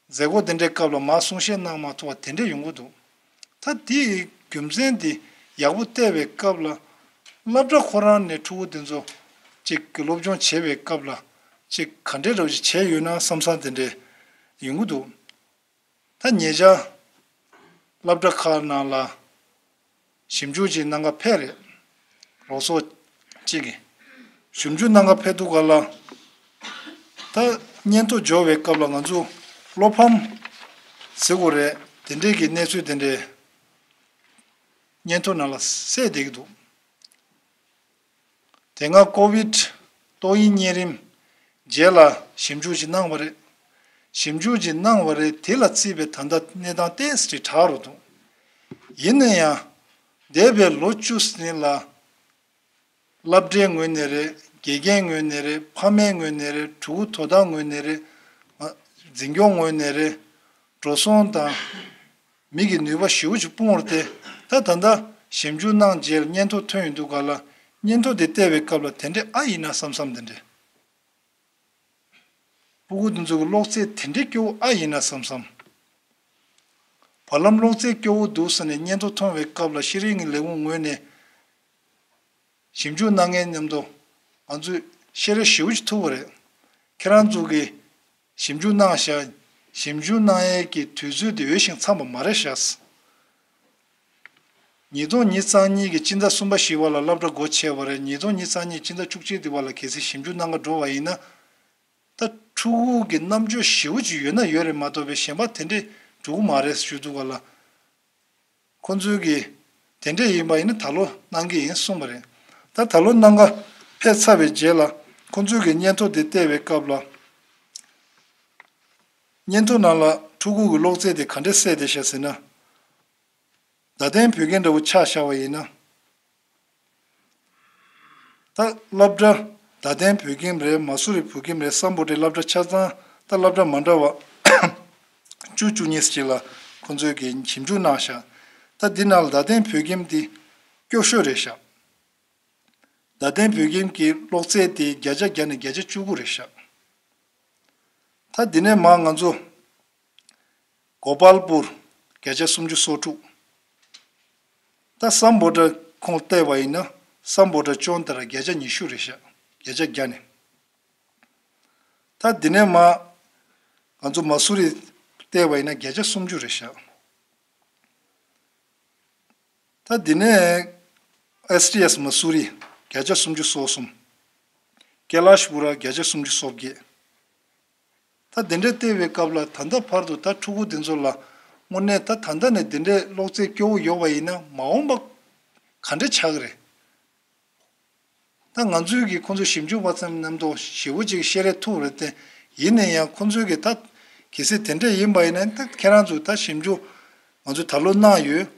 མཛད་སྒོ་དེ་འདྲའི་སྐབས་ལ་མར་གསུང་བཤད་གནང་མ་ཐུབ་པ་དེ་འདྲ་ཡོང་གི་འདུག་ད་དེའི་རྒྱུ་མཚན་དེ་ཡག་པོ་བལྟས་པའི་སྐབས་ལ། སློབ་གྲྭ་ཁོ་རང་ནས་ཕྲུ་གུ་དེ་ཚོ་གཅིག་གི་སློབ་སྦྱོང་བྱེད་པའི་སྐབས་ལ་གཅིག་ག་འདྲའི་རོགས་ཅིག་བྱས་ཡོད་ན་བསམ་བསམ་དེ་འདྲ་ཡོང་གི་འདུག་ད་ཉེ་ཆར་སློབ་གྲྭ་ཁག་ནང་ལ་ཞིབ་འཇུག་ཅིག་གནང་ག་ཕེབས་རེད། རོགས་ཚོགས་གཅིག་གིས་ཞིབ་འཇུག་གནང་ག་ཕེབས་དུས་སྒང་ལ། ད་སྙན་ཐོ་འབྱོར་བའི་སྐབས་ལ་ང་ཚོ་བློ་ཕམ་ཟེར་དགོས་རེད། དེ་འདྲའི་གི་གནས་ཚུལ་དེ་འདྲའི་སྙན་ཐོ་ནང་ལ་གསལ་བསྡད་ཀྱི་འདུག་དེ་སྔ་ཀོ་བིད་ཏོག་དབྱིབས་གཉན་རིམས་རྗེས་ལ་ཞིབ་འཇུག་ཅིག་གནང་བ་རེད། ཞིབ་འཇུག་ཅིག་གནང་བ་རེད། དེ་ལ་བརྩིས་པའི་ད་ལྟ་གནས་སྟངས་ཏོག་ཙམ་ཅིག་དྲག་རུ་འདུག་ཡིན་ན་ཡང་། འདས་པའི་ལོ་བཅུ་ཟིན་ལ། སློབ་གྲྭའི་ངོས་ནས་རེད། དགེ་རྒན་ངོས་ནས་རེད། ཕ་མའི་ངོས་ནས་རེད། ཕྲུ་གུ་དོ་བདག་ངོས་ནས་རེད། འཛིན་སྐྱོང་ངོས་ནས་རེད། འགྲོ་སོང་དང་། མི་གི་ནུས་པ་ཞེ་པོ་ཅིག་སྤུངས་རེད་དེ། ད་ད་ལྟ་ཞིབ་འཇུག་གནང་རྗེས་སྙན་ཐོ་ཐོན་ཡོང་དུས་སྒང་ལ། སྙན་ཐོ་དེ་བལྟས་པའི་སྐབས་ལ་དེ་འདྲས་ཨ་ཡིན་ན་བསམ་བསམ་དེ་འདྲས། སྤུ་གུ་དེ་ཚོ་གི་ཀློག་རྩལ་དེ་འདྲས་སྐྱོ་བོ་ཨ་ཡིན་ན་བསམ་བསམ། བར་ལམ་ཀློག་རྩལ་སྐྱོ་བོ་འདུག་ཟེར་ནས་སྙན་ཐོ་མཐོང་བའི་སྐབས་ལ་ཤེས་རིག་གི་ལས་ཁུངས་ངོས་ནས་ཞིབ་འཇུག་གནང་མཁན་མཉམ་དུ་ང་ཚོས་བཤད་རེས་ཞེ་པོ་ཅིག་ཐུབ་པ་རེད། ཁྱེད་རང་ཚོ་གིས་ཞིབ་འཇུག་གནང་ཤག་ཞིབ་འཇུག་གནང་ཡས་ཀྱི་དུས་ཚོད་དེ་འོས་ཤིང་འཚམས་པ་མ་རེད་ཤག་ཉིས་སྟོང་ཉི་ཤུ་རྩ་གཉིས་ཀྱི་སྤྱི་ཟླ་གསུམ་པ་བཞི་པ་ལ་སློབ་གྲྭ་སྒོ་ཕྱེ་བ་རེད། ཉིས་སྟོང་ཉི་ཤུ་རྩ་གཉིས་སྤྱི་ཟླ་བཅུ་གཅིག་དེ་བར་ལ་གལ་སྲིད་ཞིབ་འཇུག་གནང་ག་འགྲོ་བ་ཡིན་ན། ད་ཕྲུ་གུ་གི་རྣམ་དཔྱོད་ཞེ་པོ་ཅིག་ཡོད་ན་ཡོད་རེད་མ་གཏོགས་པའི་གཞན་པ་དེ་འདྲས་འགྲོ་གི་མ་རེད་ཞུ་འདུག་ག་ལ། ཁོ་ཚོས་གི་དེ་འདྲས་ཡིན་པ་ཡིན་ན་ད་ལོ་གནང་གི་ཡིན་གསུངས་པ་རེད། ད་ད་ལོ་གནང་ག་ཕེབས་ཚར་བའི་རྗེས་ལ་ཁོ་ཚོས་གི་སྙན་ཐོ་དེ་བལྟས་པའི་སྐབས་ལ། སྙན་ཐོ་ནང་ལ་ཕྲུ་གུ་གི་ཀློག་རྩལ་དེ་ག་འདྲས་གསལ་བསྡད་ཤག་ཟེར་ན། བརྡ་དོན་བོད་ཁྱིམ་འདྲ་བོ་ཆ་བཞག་པ་ཡིན་ན། ད་སློབ་གྲྭ་བརྡ་དོན་བོད་ཁྱིམ་རེད། མ་སུ་རི་བོད་ཁྱིམ་རེད། སམ་བྷོ་ཊའི་སློབ་གྲྭ་ཆ་ཚང་ད་སློབ་གྲྭ་མ་འདྲ་བ་བཅུ་བཅུ་གཉིས་ཅིག་ལ་ཁོང་ཚོས་ཀྱི་ཞིབ་འཇུག་གནང་ཤག་ད་འདི་ནང་ལ་བརྡ་དོན་བོད་ཁྱིམ་འདི་སྐྱོ་ཤོས་རེད་ཤག་བརྡ་དོན་བོད་ཁྱིམ་གྱི་ཀློག་རྩལ་དེ་བརྒྱ་ཆ་བརྒྱ་ནས་བརྒྱ་ཆ་བཅུ་དགུ་རེད་ཤག་ད་འདི་ནས་མར་ང་ཚོ་གོ་པལ་པུར་བརྒྱ་ཆ་སུམ་ཅུ་སོ་དྲུག་ད་སམ་བྷོ་ཊ་ཁོངས་བལྟས་པ་ཡིན་ན་སམ་བྷོ་ཊ་ཅོན་ཏ་ར་བརྒྱ་ཆ་ཉི་ཤུ་རེད་ཤག་བརྒྱ་ཆ་བརྒྱ་ནས། ད་འདི་ནས་མར་ང་ཚོ་མ་སུ་རི་བལྟས་པ་ཡིན་ན་བརྒྱ་ཆ་སུམ་ཅུ་རེད་ཤག་ད་འདི་ནས་ཨེས་ཊི་ཨེས་མ་སུ་རི་ བརྒྱ་ཆ་སུམ་ཅུ་སོ་གསུམ། ཀེ་ལཱ་ཤི་པུ་ར་བརྒྱ་ཆ་སུམ་ཅུ་སོ་བརྒྱད། ད་དེ་འདྲ་བལྟས་པའི་སྐབས་ལ་ད་ལྟ་བར་དུ་ད་ཕྲུ་གུ་དེ་ཚོ་ལ་དངོས་གནས་ད་ད་ལྟ་ནས་དེ་འདྲའི་གློག་རྫས་སྐྱོ་བོ་ཡོད་པ་ཡིན་ན་མ་འོངས་པ་ག་འདྲ་ཆགས་ཀྱི་རེད། ད་ང་ཚོས་ཀྱིས་ཁོང་ཚོ་ཞིབ་འཇུག་པ་ཚོ་མཉམ་དུ་ཞེ་པོ་ཅིག་བཤད་རེས་ཐུབ་རེད་དེ། ཡིན་ན་ཡང་ཁོང་ཚོས་ཀྱིས་ད་གལ་སྲིད་དེ་འདྲ་ཡིན་པ་ཡིན་ན་ད་ཁྱེད་རང་ཚོས་ད་ཞིབ་འཇུག་ང་ཚོས་ད་ལོ་གནང་ཡོད།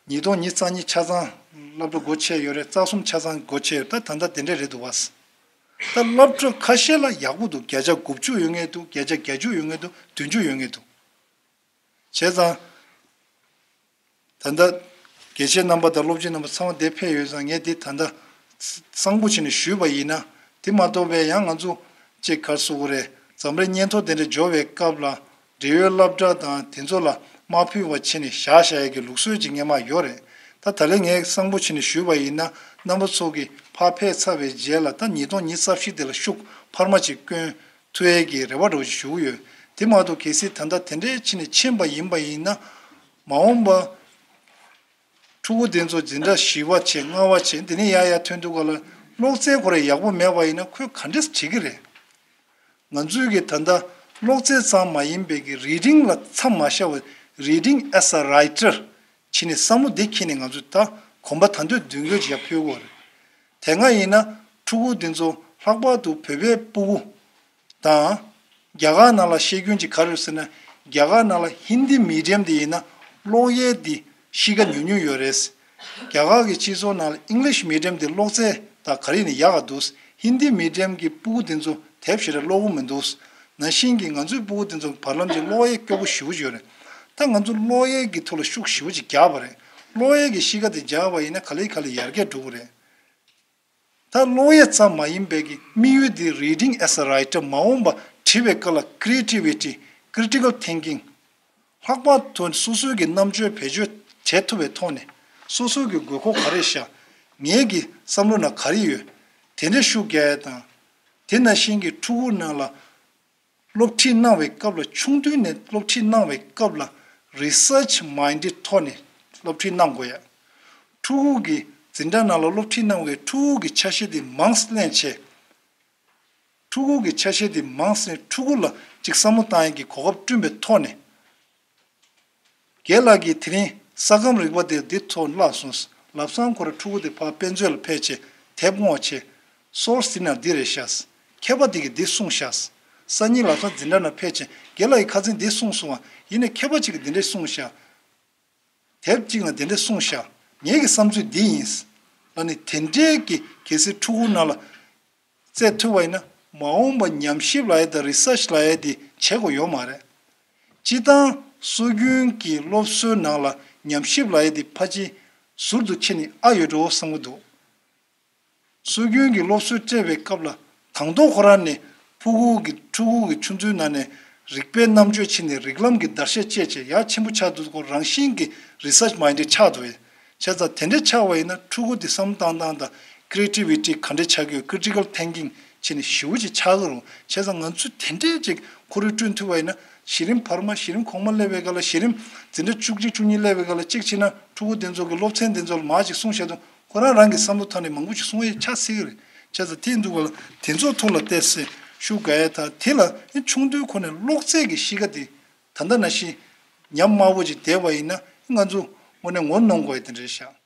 ཉིས་སྟོང་ཉི་ཤུ་རྩ་གཉིས་ཆ་ཚང་སློབ་གྲྭ་སྒོ་ཕྱེ་ཡོད་རེད། རྩ་གསུམ་ཆ་ཚང་སྒོ་ཕྱེ་ཡོད། ད་ད་ལྟ་དེ་འདྲ་རེད་འདུག་བ། ད་སློབ་གྲྭ་ཁ་ཤས་ལ་ཡག་པོ་འདུག་བརྒྱ་ཆ་དགུ་བཅུ་ཡོད་མཁན་འདུག་བརྒྱ་ཆ་བརྒྱད་ཅུ་ཡོད་མཁན་འདུག་བདུན་ཅུ་ཡོད་མཁན་འདུག་བྱས་ཙང་། ད་ལྟ་དགེ་ཆེ་རྣམ་པ་དང་སློབ་སྤྱི་རྣམ་པ་ཚང་མ་དེ་ཕེབས་ཡོད་ཙང་ངས་འདི་ད་ལྟ་གསང་པོ་བྱས་ནས་ཞུས་པ་ཡིན་ན། དེ་མ་གཏོགས་པའི་ཡང་ང་ཚོ་ཅིག་ག་རེ་ཟེར་དགོས་རེད། འཛམ་གླིང་སྙན་ཐོ་དེ་འདྲ་འབྱོར་བའི་སྐབས་ལ་འབྲེལ་ཡོད་སློབ་གྲྭ་དང་དེ་ཚོ་ལ་མ་ཕུལ་བ་བྱས་ནས་བཞག་བཞག་ཡས་ཀྱི་ལུགས་སྲོལ་ཅིག་སྔོན་མ་ཡོད་རེད། ད་ད་ལན་ངས་གསང་པོ་བྱས་ནས་ཞུས་པ་ཡིན་ན་རྣམ་པ་ཚོ་གིས་ཕར་ཕེབས་ཚར་བའི་རྗེས་ལ་ད་ཉིས་སྟོང་ཉི་ཤུ་རྩ་བཞི་དེ་ལ་ཤུགས་འཕར་མ་ཅིག་བསྐྱོན་ཐུབ་ཡས་ཀྱི་རེ་བ་འདྲ་བོ་ཞིག་ཞུ་གི་ཡོད། དེ་མ་གཏོགས་གལ་སྲིད་ད་ལྟ་དེ་འདྲའི་ཕྱིན་ནས་ཕྱིན་པ་ཡིན་པ་ཡིན་ན། མ་འོངས་པ་ཕྲུ་གུ་དེ་ཚོ་འཛིན་གྲྭ་བཞི་པ་བྱས་ལྔ་པ་བྱས་དེ་ནས་ཡར་ཡར་ཐོན་དུས་སྐབས་ལ་གློག་རྫས་ཁོ་རང་ཡག་པོ་མེད་པ་ཡིན་ན་ཁོས་ག་འདྲས་བྱེད་ཀྱི་རེད། ང་ཚོས་ཀྱི་ད་ལྟ་གློག་རྫས་ཙམ་མ་ཡིན་པའི་གི་reading ལ་མཚམས་མ་བཞག་པར་reading as a writer བྱས་ནས་བསམ་བློ་འདི་འཁྱེར་ནས་ང་ཚོས་ད་གོམ་པ་ད་དུང་མདུན་སྐྱོད་ཅིག་ཡར་ཕུལ་དགོས་རེད། དེ་སྔ་ཡིན་ན་ཕྲུ་གུ་འདི་ཚོ་ལྷག་པར་དུ་བོད་པའི་སྤུ་གུ་དང་། རྒྱ་གར་ནང་ལ་བཤད་རྒྱུན་ཅིག་ག་རེ་ཡོད་ཟེར་ན། རྒྱ་གར་ནང་ལ་ཧིན་དི་མི་ཌི་ཡམ་དེ་ཡིན་ན་ཀློག་ཡས་དེ་གཤིས་ཀ་ཉུང་ཉུང་ཡོད་རེད། རྒྱ་གར་གྱི་སྤྱི་ཚོགས་ནང་ལ་ཨིང་ལིཤ་མི་ཌི་ཡམ་དེ་ཀློག་རྩལ་དང་ག་རེ་ཡིན་ན་ཡག་ག་འདུག་ཧིན་དི་མི་ཌི་ཡམ་གྱི་སྤུ་གུ་དེ་ཚོ་དེབ་ཞེ་དྲག་ཀློག་གི་མི་འདུག་ནང་བཞིན་གྱི་ང་ཚོའི་སྤུ་གུ་དེ་ཚོ་བར་ལམ་གྱི་ཀློག་ཡས་སྐྱོ་པོ་ཞེ་པོ་ཅིག་ཡོད་རེད། ད་ང་ཚོ་ཀློག་ཡས་ཀྱི་ཐོག་ལ་ཤུགས་ཞེ་པོ་ཅིག་རྒྱག་པ་རེད། ཀློག་ཡས་ཀྱི་གཤིས་ཀ་དེ་རྒྱག་པ་ཡིན་ན་ག་ལེ་ག་ལེ་ཡར་རྒྱས་འགྲོ་གི་རེད། ད་ཀློག་ཡས་ཙམ་མ་ཡིན་པའི་གི་དམིགས་ཡུལ་འདི་reading as a writer མ་འོངས་པ་བྲིས་པའི་སྐབས་ལ་creativity, critical thinking ལྷག་པར་དུ་སོ་སོའི་གི་རྣམ་དཔྱོད་བེད་སྤྱོད་བྱེད་ཐུབ་པའི་ཐོག་ནས་སོ་སོའི་གི་དགོས་མཁོ་ག་རེ་ཤར། ངའི་གི་བསམ་བློ་ནང་ག་རེ་ཡོད། དེ་འདྲ་ཤུགས་རྒྱག་ཡས་དང་། དེ་ནང་བཞིན་གྱི་ཕྲུ་གུ་ནང་ལ་སློབ་ཁྲིད་གནང་བའི་སྐབས་ལ་ཆུང་དུས་ནས་སློབ་ཁྲིད་གནང་བའི་སྐབས་ལ་research minded ཐོག་ནས་སློབ་ཁྲིད་གནང་དགོས་ཡ། ཕྲུ་གུ་གི་འཛིན་གྲྭ་ནང་ལ་སློབ་ཁྲིད་གནང་བའི་ཕྲུ་གུ་གི་ཆ་ཤས་དེ་མང་ཙམ་ལེན་བྱས། ཕྲུ་གུ་གི་ཆ་ཤས་དེ་མང་ཙམ་ཕྲུ་གུ་ལ་ཅིག་བསམ་བློ་བཏང་ཡ་གི་གོ་སྐབས་བསྐྲུན་པའི་ཐོག་ནས། རྒན་ལགས་ཀྱིས་དེ་རིང་ས་ཁམས་རིག་པ་དེ་འདི་ཐོག་བཀླགས་སོང་། ལམ་སང་ཁོ་རང་ཕྲུ་གུ་དེ་ཕར་དཔེ་མཛོད་ལ་ཕེབས་བྱས་དེབ་བསྔོགས་བྱས། སོར་སི་ནང་འདི་རེད་ཤག་མཁས་པ་དེ་གིས་འདི་གསུངས་ཤག་སང་ཉིན་ལམ་སང་འཛིན་གྲྭ་ནང་ཕེབས་བྱས་རྒན་ལགས་ཀྱིས་ཁ་སང་འདི་གསུངས་སོང་བ། ཡིན་ནའི་མཁས་པ་གཅིག་གིས་འདི་འདྲས་གསུངས་ཤག་དེབ་གཅིག་ནང་འདི་འདྲས་གསུངས་ཤག་ངེད་ཀྱི་བསམ་ཚུལ་འདི་ཡིན། ལ་ནི་དེ་འདྲས་ཀྱི་གལ་སྲིད་ཕྲུ་གུ་ནང་ལ་རྩེད་ཐུབ་པ་ཡིན་ན་མ་འོངས་པ་ཉམས་ཞིབ་ལབ་ཡ་དང་research ལབ་ཡ་དེ་བྱེད་དགོས་ཡོད་མ་རེད། སྤྱིར་བཏང་སྲོལ་རྒྱུན་གྱི་སློབ་གསོའི་ནང་ལ་ཉམས་ཞིབ་ལབ་ཡ་དེ་ཕལ་ཆེར་ཟུར་དུ་ཕྱིན་ནས་ཨ་ཡོད་འགྲོ་བསམ་གྱི་འདུག་སྲོལ་རྒྱུན་གྱི་སློབ་གསོ་སྤྲད་པའི་སྐབས་ལ་དང་ཐོག་ཁོ་རང་ནས་ཕྲུ་གུ་གི་ཕྲུ་གུ་གི་ཆུང་ཆུང་ནང་ནས་རིག་པའི་རྣམ་དཔྱོད་ཕྱིན་ནས་རིགས་ལམ་གྱི་བརྡར་ཤ་བཅད་བྱས་ཡར་ཆེན་པོ་ཆགས་འདུག་ཁོ་རང་བཞིན་གྱི་research minded ཆགས་འདུག་བས། བྱས་ཙང་དེ་འདྲ་ཆགས་པ་ཡིན་ན་ཕྲུ་གུ་དེ་བསམ་བློ་བཏང་སྟངས་དང་creativity ག་འདྲ་ཆགས་ཀྱི་ཡོད། critical thinking ཕྱིན་ནས་ཞེ་པོ་ཅིག་ཆགས་ཀྱི་རེད། བྱས་ཙང་ང་ཚོས་དེ་འདྲའི་ཅིག་ཁོར་ཡུག་བསྐྲུན་ཐུབ་པ་ཡིན་ན་གཞི་རིམ་བར་མ་གཞི་རིམ་གོང་མ་སླེབས་པའི་སྐབས་ལ་གཞི་རིམ་འཛིན་གྲྭ་བཅུ་གཅིག་བཅུ་གཉིས་སླེབས་པའི་སྐབས་ལ་གཅིག་བྱས་ན་ཕྲུ་གུ་དེ་ཚོ་གི་སློབ་ཚན་དེ་ཚོ་ལ་མར་ཅིག་གསུངས་བཞག་དུས་ཁོ་རང་རང་གི་བསམ་བློ་ཐོག་ནས་མང་པོ་ཅིག་གསུང་ཡས་ཆགས་སྲིད་ཀྱི་རེད། བྱས་ཙང་དེ་འདུག་ག་ལ་དེ་ཚོ་ཐོག་ལ་བལྟས་སེ་ཤུགས་དགའ་ཡས་དང་དེ་ལ་ཨེ་ཆུང་དུས་ཁོ་ནས་ཀློག་རྩལ་གྱི་གཤིས་ཀ་དེ་ད་ལྟ་ནང་བཞིན་ཉམས་དམའ་བོ་ཅིག་བསྡད་པ་ཡིན་ན་ང་ཚོ་དངོས་གནས་ངོ་གནོང་དགོས་ཡས་དེ་འདྲ་ཤག